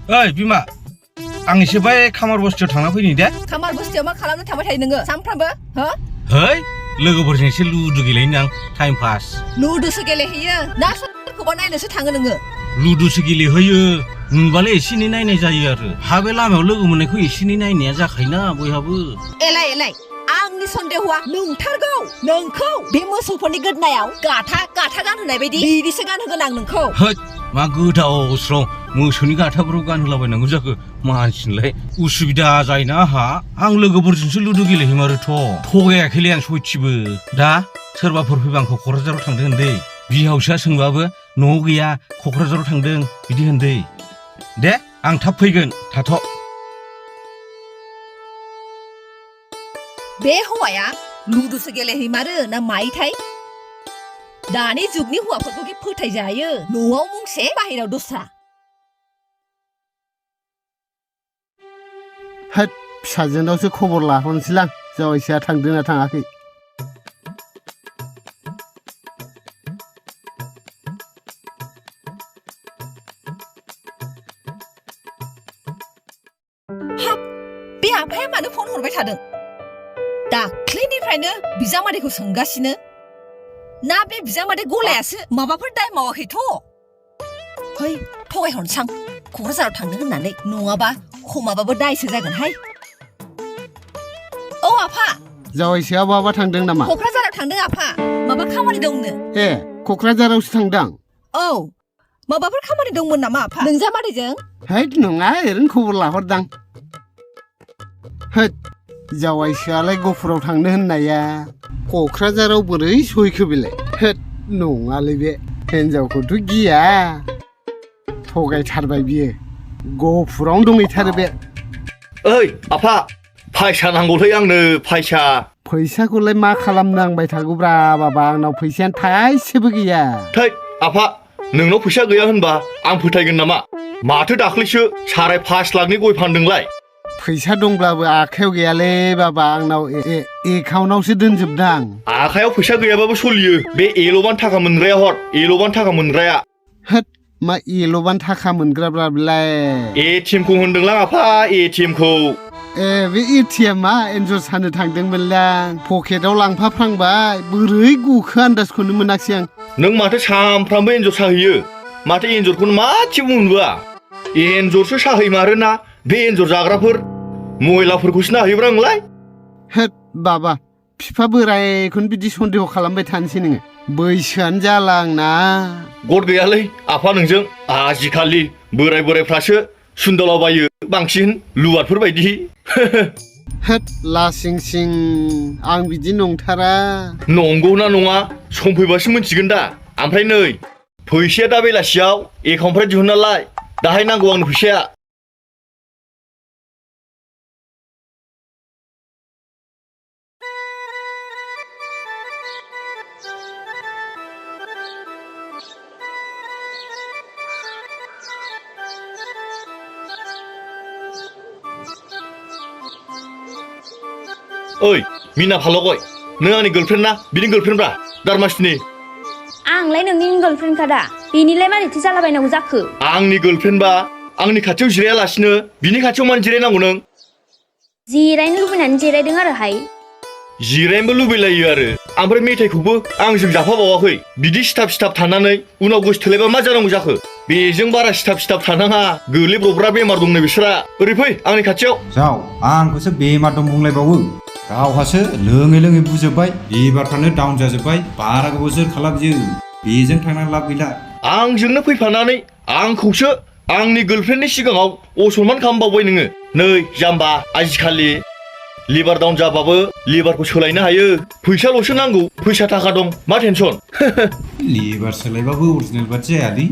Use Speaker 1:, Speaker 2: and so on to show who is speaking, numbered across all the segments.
Speaker 1: ओइ बिमा आं एसे बै खामार बस्तियाव थांना फैनि दे
Speaker 2: खामार बस्तियाव मा खालामनो थांबाय थायो नोङो सानफ्रामबो हो
Speaker 1: है लोगोफोरजों एसे लुदु गेलेनो आं टाइम पास
Speaker 2: लुदुसो गेलेहैयो ना सोरखौबा नायनोसो थाङो नोङो
Speaker 1: लुदुसो गेलेहोयो नुबालाय एसे एनै नायनाय जायो आरो हाबे लामायाव लोगो मोननायखौ एसे एनै नायनाया जाखायोना बयहाबो
Speaker 2: एलाय आंनि सन्देहआ नोंथारगौ नोंखौ बे मोसौफोरनि गोदनायाव गाथा गानहोनाय बायदि बिदिसो गानहोगोन आं नोंखौ
Speaker 1: होद मा गोदाव स्रं मोसौनि गाथाफोराव गानहोलाबायनांगौ जाखो मानसिनोलाय उसुबिदा जायोना आंहा आं लोगोफोरजोंसो लुदु गेलेहैमारोथ' थगायाखैलै आं सयथिबो दा सोरबाफोर फैबा आंखौ क'क्राझाराव थांदों होनदै बिहावसोआ सोंबाबो न'आव गैया क'क्राझाराव थांदों बिदि होनदै दे आं थाब फैगोन थाथ'
Speaker 2: बे हौवाया लुदुसो गेलेहैमारो ना माइथाय दानि जुगनि हौवाफोरखौ फोथायजायो न'आव मुंसे बाहेरायाव दस्रा
Speaker 3: होद फिसाजोनावसो खबर लाहरनोसैलां जावैसोआ थांदोंना थाङाखै
Speaker 2: हाब बे आफाया मानो फन हरबाय थादों दाख्लैनिफ्रायनो बिजामादैखौ सोंगासिनो ना बे बिजामादै गलायासो माबाफोर दाय मावाखैथ' है थगायहरनोसां क'क्राझाराव थांदों होननानै नङाबा खमाबाबो दायसो जागोनहाय औ आफा
Speaker 3: जावैसोआ बहाबा थांदों नामा
Speaker 2: क'क्राझाराव थांदों आफा माबा खामानि दंनो
Speaker 3: ए क'क्राझारावसो थांदों
Speaker 2: औ माबाफोर खामानि दंमोन नामा आफा नोंजामादैजों
Speaker 3: हैद नङा ओरैनो खबर लाहरदां होद जावैसोआलाय गफुराव थांनो होननाया क'क्राझाराव बोरै सहैखो बेलाय होद नङालै बे हिनजावखौथ' गिया थगायथारबाय बियो गफुरावनो दंहैथारो बे
Speaker 4: ओइ आफा फैसा नांगौलै आंनो
Speaker 3: फैसाखौलाय मा खालामनो नांबाय थागौब्रा बाबा आंनाव फैसायानो थाइसेबो गैया
Speaker 4: थै आफा नोंनाव फैसा गैया होनबा आं फोथायगोन नामा माथो दाख्लैसो 5.5 लाखनि गय फानदोंलाय
Speaker 3: फैसा दंब्लाबो आखायाव गैयालै बाबा आंनाव एकाउन्टावसो दोनजोबदां
Speaker 4: आखायाव फैसा गैयाबाबो सोलियो बे एल'बान थाखा मोनग्राया हर एल'बान थाखा मोनग्राया
Speaker 3: होद मा एल'बान थाखा मोनग्राब्रा बेलाय
Speaker 4: एटिएमखौ होनदोंलां आफा एटिएमखौ
Speaker 3: ए बे एटिएमआ एन्जर सानो थांदोंमोनलां पकेटाव लांफाफ्रांबाय बोरै गखो आन्दाजखौनो मोनाखिसै आं
Speaker 4: नों माथो सामफ्रामबो एन्जर साहैयो माथो एन्जरखौनो मासेबो मोनबोआ एन्जरसो साहैमारोना बे एन्जर जाग्राफोर मैलाफोरखौसो नाहैब्रा नोंलाय
Speaker 3: होद बाबा फिफा बोरायखौनो बिदि सन्देह खालामबाय थानोसै नोङो बैसोआनो जाला आंना
Speaker 4: गद गैयालै आफा नोंजों आजिखालि बोरायफ्रासो सुन्दलाबायो बांसिन लुवारफोर बायदि
Speaker 3: होद लासिं सिं आं बिदि नंथारा
Speaker 4: नंगौना नङा सम फैबासो मिन्थिगोन दा ओमफ्राय नै फैसाया दा बेलासियाव एकाउन्टनिफ्राय दिहुनना लाय दाहाय नांगौ आंनो फैसाया ओइ मिना फालगय नों आंनि गार्लफ्रेन्ड ना बिनि गार्लफ्रेन्डब्रा दारमासिनि
Speaker 5: आंलाय नोंनि गार्लफ्रेन्डखा दा बेनिलाय मारैथो जालाबायनांगौ जाखो
Speaker 4: आंनि गार्लफ्रेन्डबा आंनि खाथियाव जिरायालासिनो बिनि खाथियाव मानो जिरायनांगौ नों
Speaker 5: जिरायनो लुबैनानै जिरायदों आरोहाय
Speaker 4: जिरायनोबो लुबैलायो आरो ओमफ्राय मेथाइखौबो आंजों जाफाबावाखै बिदि सिथाब थानानै उनाव गोसोथोलायबा मा जानांगौ जाखो बेजों बारा सिथाब थानाङा गोलैब्रबग्रा बेमार दंनो बिसोरा ओरै फै आंनि खाथियाव
Speaker 6: जाव आंखौसो बेमार दं बुंलायबावो गावहासो लोङै बुजोब्बाय लिभारफ्रानो डाउन जाजोब्बाय बारा गोबावसो खालामजो बेजों थांनानै लाब गैला
Speaker 4: आंजोंनो फैफानानै आंखौसो आंनि गार्लफ्रेन्डनि सिगाङाव असनमान खालामबावबाय नोङो नै जाम्बा आजिखालि लिभार डाउन जाबाबो लिभारखौ सोलायनो हायो फैसाल'सो नांगौ फैसा थाखा दं मा टेनसन
Speaker 6: लिभार सोलायबाबो अरिजिनेल बादि जायालै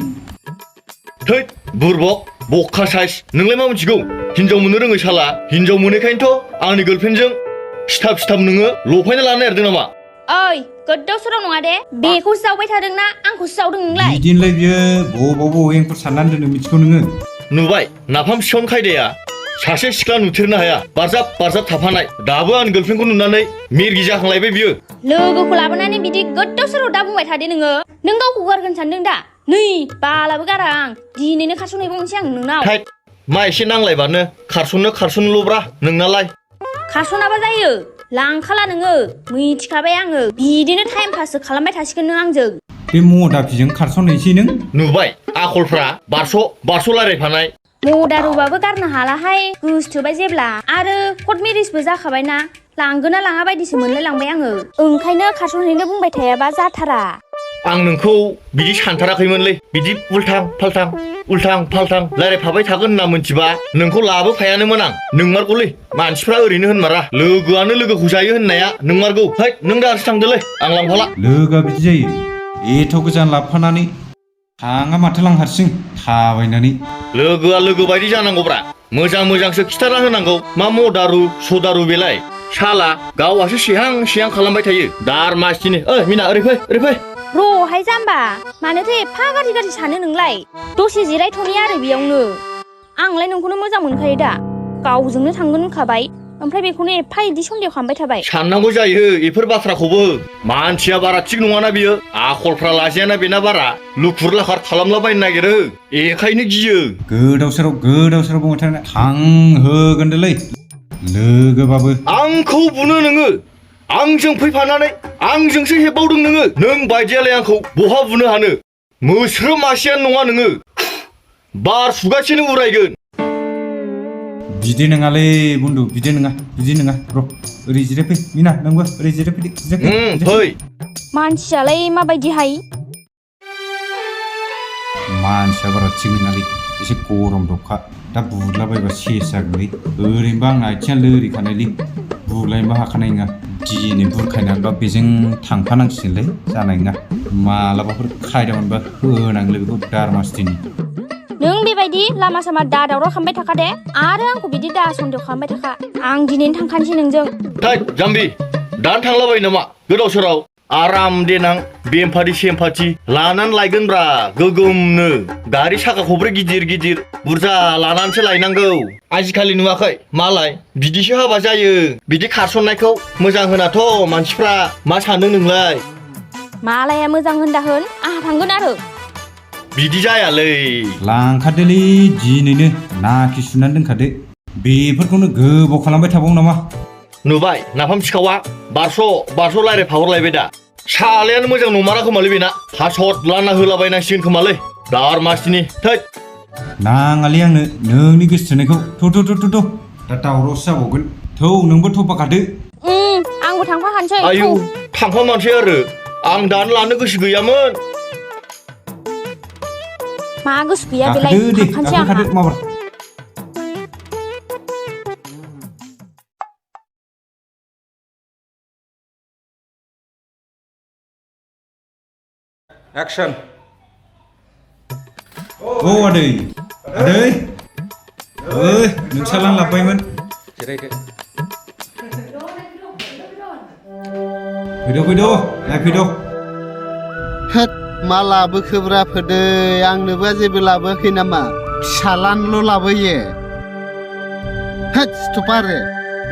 Speaker 4: थै बुरबक बक्का साइज नोंलाय मा मिथिगौ हिनजाव मोननो रोङै साला हिनजाव मोनैखायनोथ' आंनि गार्लफ्रेन्डजों सिथाब नोङो लफायना लानो नागिरदों नामा
Speaker 5: ओइ गोदाव सोराव नङा दे बेखौसो जावबाय थादोंना आंखौसो जावदों नोंलाय
Speaker 6: बिदिनोलाय बियो बबाव एंखुर साननानै दोनो मिथिगौ नोङो
Speaker 4: नुबाय नाफाम सिखावनि खायदाया सासे सिख्ला नुथेरनो हाया बारजाब थाफानाय दाबो आंनि गार्लफ्रेन्डखौ नुनानै मिरगि जाखांलायबाय बियो
Speaker 5: लोगोखौ लाबोनानै बिदि गोदाव सोराव दा बुंबाय थादे नोङो नों गावखौ गारगोन सानदों दा नै बालाबो गारा आं दिनैनो खास'नहैबावनोसै आं नोंनाव
Speaker 4: मा एसे नांलायबानो खारसनल'ब्रा नोंनालाय
Speaker 5: खारस'नाबा जायो लांखाला नोङो मिथिखाबाय आङो बिदिनो टाइम पाससो खालामबाय थासिगोन नों आंजों
Speaker 6: बे मदाफिजों खारस'नहैसै नों
Speaker 4: नुबाय आखलफ्रा बारस' रायलायफानाय
Speaker 5: मदारुबाबो गारनो हालाहाय गोसोथोबाय जेब्ला आरो कर्ट मेरिजबो जाखाबायना लांगोना लाङा बायदिसो मोनलाय लांबाय आङो ओंखायनो खारस'नहैनो बुंबाय थायाबा जाथारा
Speaker 4: आं नोंखौ बिदि सानथाराखैमोनलै बिदि उल्थां फाल्थां रायलायफाबाय थागोन होनना मोनथिबा नोंखौ लाबोफायानोमोन आं नोंमारगौलै मानसिफ्रा ओरैनो होनमारा लोगोआनो लोगोखौ जायो होननाया नोंमारगौ है नों दासो थांदोलै आं लांफाला
Speaker 6: लोगोआ बिदि जायो एथ' गोजान लाबोफानानै थाङा माथो लां हारसिं थाबायनानै
Speaker 4: लोगोआ लोगो बायदि जानांगौब्रा मोजांसो खिथाना होनांगौ मा मदारु सदारु बेलाय साला गावहासो सिहां खालामबाय थायो दार मासथिनि मिना ओरै फै
Speaker 5: र'हाय जाम्बा मानोथो एफा गाज्रि सानो नोंलाय दसे जिरायथ'नि आरो बेयावनो आंलाय नोंखौनो मोजां मोनखायो दा गावजोंनो थांगोन होनखाबाय ओमफ्राय बेखौनो एफा इदि सन्देह खालामबाय थाबाय
Speaker 4: साननांगौ जायो बेफोर बाथ्राखौबो मानसिया बारा थिग नङाना बियो आखलफ्रा लाजियाना बेना बारा लुखुर लाखार खालामलाबायनो नागिरो एखायनो गियो
Speaker 6: गोदाव सोराव बुंबाय थाना थांहोगोनदोलै लोगोबाबो
Speaker 4: आंखौ बुनो नोङो आंजों फैफानानै आंजोंसो हेबबावदों नों बायदियालाय आंखौ बहा बुनो हानो मोस्रोम मासेयानो नङा नोङो बार सुगासिनो उरायगोन
Speaker 6: बिदि नङालै बन्दु बिदि नङा र' ओरै जिरायफै मिना नोंबो ओरै जिरायफै
Speaker 4: फै
Speaker 5: मानसियालाय माबायदिहाय
Speaker 6: मानसिया बारा थिग नङालै एसे गरम दबखा दा बुरलाबायबा सेस जागोनलै ओरैनोबा आंना आथिङा लोरिखानायलै बुरलायनोबो हाखानाय नङा दिनै बुरखायनानैबा बेजों थांफानांसिगोनलै जानाय नङा मालाबाफोर खायदा मोनबा होनांलै बेखौ दारमासथिनि
Speaker 5: नों बेबायदि लामा सामा दा दावराव खालामबाय थाखा दे आरो आंखौ बिदि दा सन्देह खालामबाय थाखा आं दिनैनो थांखानोसै नोंजों
Speaker 4: थै जाम्बि दानो थांलाबायो नामा गोदाव सोराव आराम देनां बेमफाथि सेमफाथि लानानै लायगोनब्रा गोगोमनो गारि साखा खब्रै गिदिर बुरजा लानानैसो लायनांगौ आजिखालि नुवाखै मालाय बिदिसो हाबा जायो बिदि खारसननायखौ मोजां होनाथ' मानसिफ्रा मा सानो नोंलाय
Speaker 5: मालाया मोजां होनदा होन आंहा थांगोन आरो
Speaker 4: बिदि जायालै
Speaker 6: लांखादोलै दिनैनो नाखि सुनानै दोनखादो बेफोरखौनो गोबाव खालामबाय थाबाव नामा
Speaker 4: नुबाय नाफाम सिखावा बारस' रायलायफाहरलायबाय दा सालायानो मोजां नंमारा खोमालै बेना हासत लाना होलाबायनांसिगोन खोमालै दार मासथिनि थै
Speaker 6: नाङालै आंनो नोंनि गोसो थोनायखौ थ' दा दावरावसो जाबावगोन थौ नोंबो थफाखादो
Speaker 5: आंबो थांफाखानोसै
Speaker 4: आयौ थांफामानोसै आरो आं दानो लानो गोसो गैयामोन
Speaker 5: मा गोसो गैया बेलाय थांखानोसै आंहा
Speaker 6: माबार
Speaker 1: एक्शन
Speaker 6: औ आदै नोंसालां लाबबायमोन
Speaker 1: जिरायदो
Speaker 6: फैद'
Speaker 3: होद मा लाबोखोब्रा फोदै आंनोबा जेबो लाबोआखै नामा फिसालानोल' लाबोयो होद स्टप आरो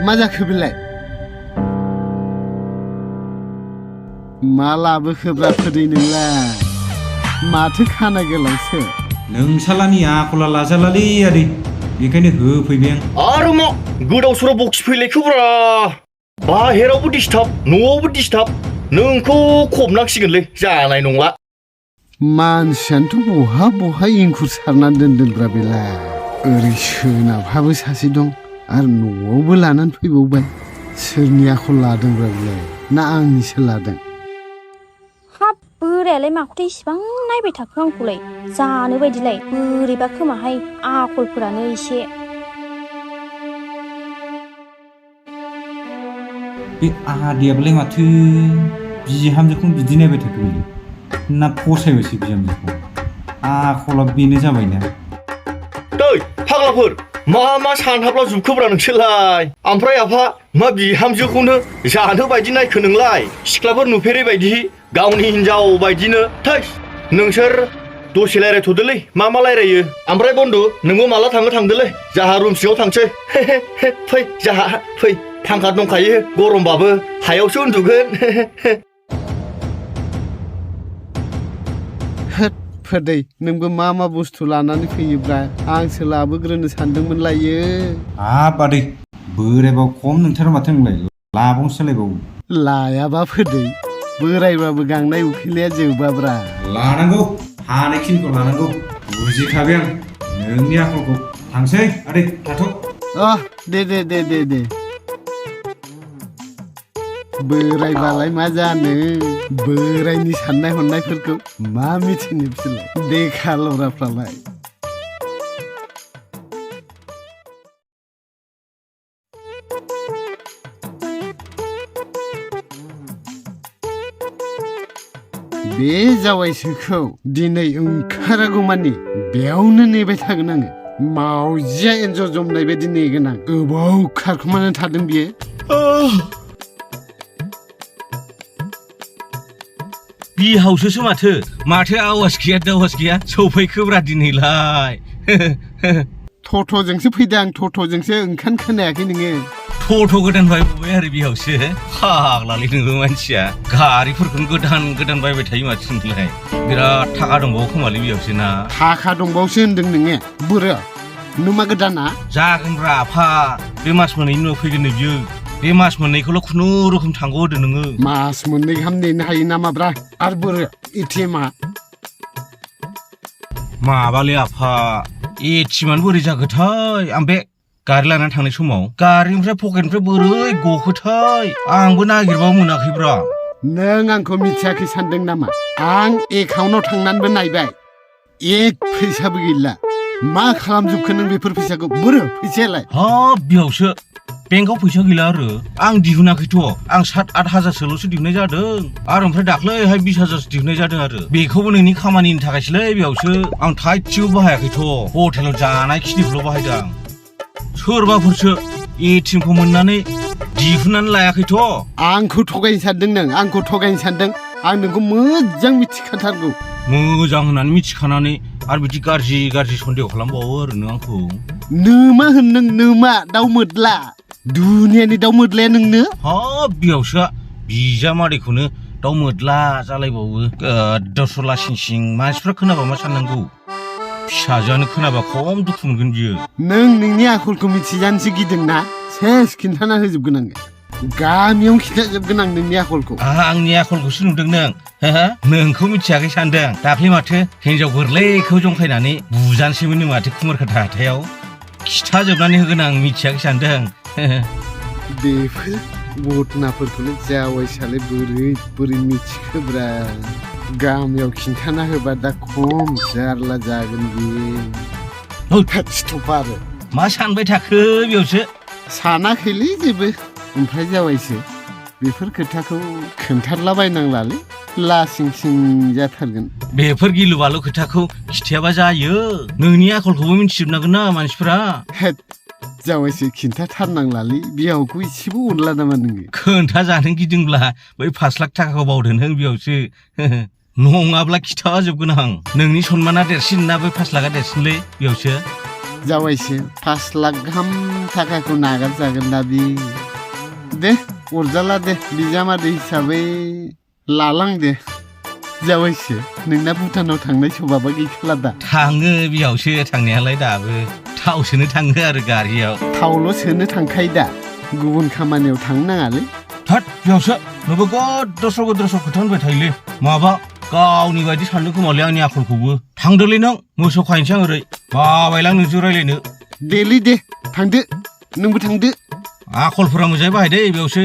Speaker 3: मा जाखो बेलाय मा लाबोखोब्रा फोदै नोंलाय माथो खाना गोलावसो
Speaker 6: नोंसालानि आखला लाजालालै आदै बेखायनो होफैबाय आं
Speaker 4: आरो मा गोदाव सोराव बखि फैलायखौब्रा बाहेरावबो डिस्टार्ब न'आवबो डिस्टार्ब नोंखौ खबनांसिगोनलै जानाय नंला
Speaker 3: मानसियानोथ' बहा इंखुर सारनानै दोनदोंब्रा बेलाय ओरै सोनाबहाबो सासे दं आरो न'आवबो लानानै फैबावबाय सोरनि आखल लादोंब्रा बेलाय ना आंनिसो लादों
Speaker 5: हाब बोरायालाय माखौथो इसिबां नायबाय थाखो आंखौलाय जानो बायदिलाय बोरैबा खोमाहाय आखलफोरानो एसे
Speaker 6: बे आदैयाबोलाय माथो बिहामजोखौनो बिदि नायबाय थाखो बेलाय ना फसायबायसो बिहामजोखौ आखला बेनो जाबायना
Speaker 4: दै फाग्लाफोर मा सानहाबला जुबखोब्रा नोंसोरलाय ओमफ्राय आफा मा बिहामजोखौनो जानो बायदि नायखो नोंलाय सिख्लाफोर नुफेरै बायदि गावनि हिनजाव बायदिनो थै नोंसोर दसे रायलायथ'दोलै मा रायलायो ओमफ्राय बन्दु नोंबो माला थांदोलै जाहा रुम सिङाव थांसै फै जाहा फै फांखा दंखायो गरमबाबो हायावसो उन्दुगोन
Speaker 3: होद फोदै नोंबो मा बुस्थु लानानै फैयोब्रा आंसो लाबोग्रोनो सानदोंमोनलायो
Speaker 6: हाब आदै बोरायबा खम नोंथारा माथो नोंलाय लाबावनो सोलायबावो
Speaker 3: लायाबा फोदै बोरायबाबो गांनाय उखैनाया जोबाब्रा
Speaker 6: लानांगौ हानायखिनिखौ लानांगौ बुजिखाबाय आं नोंनि आखलखौ थांसै आदै थाथ'
Speaker 3: दे बोरायबालाय मा जानो बोरायनि साननाय हनायफोरखौ मा मिथिनो बिसोरलाय देखा लराफ्रालाय बे जावायसोखौ दिनै ओंखारागौमानि बेयावनो नेबाय थागोन आङो मावजिया एन्जर जमनाय बायदि नेगोन आं गोबाव खारखुमानानै थादों बियो
Speaker 1: बिहावसोसो माथो आवाज गैया दावाज गैया सफैखोब्रा दिनैलाय
Speaker 3: थथ'जोंसो फैदों आं थथ'जोंसो ओंखाम खोनायाखै नोङो
Speaker 1: थथ' गोदान बायबावबाय आरो बिहावसो फाग्लालै नोङो मानसिया गारिफोरखौनो गोदान बायबाय थायो माथो नोंलाय बिराद थाखा दंबावो खोमालै बिहावसो ना
Speaker 3: थाखा दंबावसो होनदों नोङो बोरो नुमा गोदाना
Speaker 1: जागोनब्रा आफा बे मास मोननैनि उनाव फैगोन नै बियो बे मास मोननैखौल' खुनुरुखुम थांगौ होदो नोङो
Speaker 3: मास मोननै गाहाम नेनो हायो नामाब्रा आरो बोरो एटिएमआ
Speaker 1: माबालै आफा एटिएमानो बोरै जाखोथाय आं बे गारि लानानै थांनाय समाव गारिनिफ्राय पकेटनिफ्राय बोरै गखोथाय आंबो नागिरबाबो मोनाखैब्रा
Speaker 3: नों आंखौ मिथियाखै सानदों नामा आं एकाउन्टाव थांनानैबो नायबाय एक फैसाबो गैला मा खालामजोबखो नों बेफोर फैसाखौ बोरो फैसायालाय
Speaker 1: हाब बिहावसो बेंकआव फैसा गैला आरो आं दिहुनाखैथ' आं 7-8 हाजारसोल'सो दिहुननाय जादों आरो ओमफ्राय दाख्लैहाय 20 हाजारसो दिहुननाय जादों आरो बेखौबो नोंनि खामानिनि थाखायसोलै बिहावसो आं थाइसेबो बाहायाखैथ' हटेलाव जानाय खिनिखौल' बाहायदों आं सोरबाफोरसो एटिएमखौ मोननानै दिहुननानै लायाखैथ'
Speaker 3: आंखौ थगायनो सानदों नों आंखौ थगायनो सानदों आं नोंखौ मोजां मिथिखाथारगौ
Speaker 1: मोजां होननानै मिथिखानानै आरो बिदि गाज्रि सन्देह खालामबावो आरो नों आंखौ
Speaker 3: नोमा होन नों नोमा दाउ मोदला दुनियानि दाउ मोदलाया नोंनो
Speaker 1: हाब बिहावसोआ बिजामादैखौनो दाउ मोदला जालायबावो गोदाव सला सिं मानसिफ्रा खोनाबा मा साननांगौ फिसाजोआनो खोनाबा खम दुखु मोनगोन बियो
Speaker 3: नों नोंनि आखलखौ मिथिजानोसो गिदोंना सेस खिन्थाना होजोबगोन आङो गामियावनो खिन्थाजोबगोन आं नोंनि आखलखौ
Speaker 1: आंनि आखलखौसो नुदों नों नोंखौ मिथियाखै सानदों दाख्लै माथो हिनजाव गोरलैखौ जंखायनानै बुजानोसैमोन माथो खुमारखाथा हाथायाव खिथाजोबनानै होगोन आं मिथियाखै सानदों
Speaker 3: बेफोर घटनाफोरखौनो जावायसालाय बोरै मिथिखोब्रा गामियाव खिन्थाना होबा दा खम जारला जागोन बियो स्टप आरो
Speaker 1: मा सानबाय थाखो बेयावसो
Speaker 3: सानाखैलै जेबो ओमफ्राय जावायसो बेफोर खोथाखौ खोन्थारलाबायनांलालै लासिं सिं जाथारगोन
Speaker 1: बेफोर गिलु बालु खोथाखौ खिथायाबा जायो नोंनि आखलखौबो मिथिजोबनांगोन ना मानसिफ्रा
Speaker 3: जावायसो खिन्थाथारनांलालै बिहावखौ एसेबो अनला नामा नोङो
Speaker 1: खोन्था जानो गिदोंब्ला बै 5 लाख थाखाखौ बावदो नों बेयावसो नङाब्ला खिथाजोबगोन आं नोंनि सन्माना देरसिन ना बै 5 लाखा देरसिनलै बेयावसो
Speaker 3: जावायसो 5 लाख गाहाम थाखाखौ नागारजागोन ना बे दे अरजाला दे बिजामादै हिसाबै लालां दे जावायसो नोंना भुटानाव थांनाय सभाबा गैखाला दा
Speaker 1: थाङो बेयावसो थांनायालाय दाबो थाव सोनो थाङो आरो गारियाव
Speaker 3: थावल' सोनो थांखायो दा गुबुन खामानियाव थांनो नाङालै
Speaker 1: थोद बेयावसो नोंबो गोदाव खोथा होनबाय थायोलै माबा गावनि बायदि सानदों खोमालै आंनि आखलखौबो थांदोलै नों मोसौ खायनोसै आं ओरै बाबायलां नोंजों रायलायनो
Speaker 3: देलै दे थांदो नोंबो थांदो
Speaker 1: आखलफोरा मोजाङै बाहायदे बेयावसो